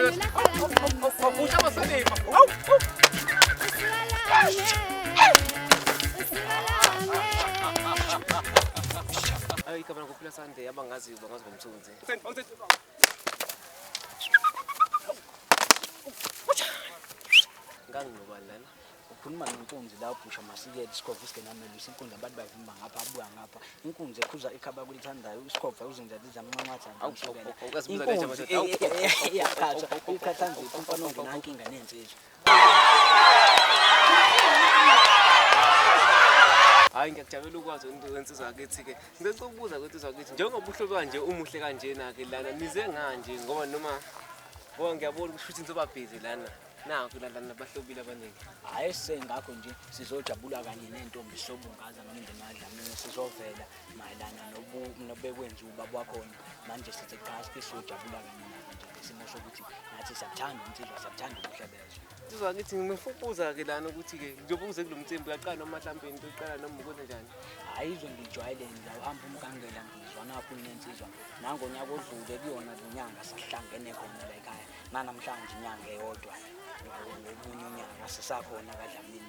Usha amaselima. Hayi, igama lakho phila Sunday, abangaziyo bangazi ngomthunzi. Nganginobani lana? Ukhuluma nenkunzi la ubhusha masikele isikhova isigenamelusi inkunzi abantu bayivimba ngapha abuya ngapha inkunzi ekhuza ikhaba kulithandayo isikhova uzinja lizamnqanqatha Awu, awu, awu, awu, kazibuza le inkunzi nje, awu, awu, awu, iyaqhathwa awu, awu, iqhathanzipho umfana awu, awu, ongenankinga nensizwa. Hayi, ngiyakujabulela ukwazi into wensizwa yakithi-ke. Ngicela ukubuza kwensizwa yakithi, njengoba uhlobo kanje umuhle kanjena-ke lana nize nganje, ngoba noma ngoba ngiyabona ukuthi futhi nizoba busy lana. Nakho lana bahlobile abaningi. Hhayi, sengakho nje sizojabula kanye nentombi sobungaza nomndeni waDlamini, sizovela mayelana nobekwenziwa ubaba wakhona. Manje sithi cha, sike siyojabula kanye nabo nje ngesimo sokuthi nathi siyabuthanda insizwa, siyabuthanda ubuhle bezwe. Insizwa yakithi, ngifuna ukubuza-ke lana ukuthi-ke njengoba uze kulo mcimbi uyaqala noma mhlawumbe into iqala noma ukwenze njani? Hhayi, izwe ngijwayele ngiyawuhamba umgangela ngizwa nakho nensizwa nangonyaka odlule kuyona le nyanga sahlangene khona la ekhaya, nanamhlanje inyanga eyodwa ngomunye unyaka sisakhona kaDlamini.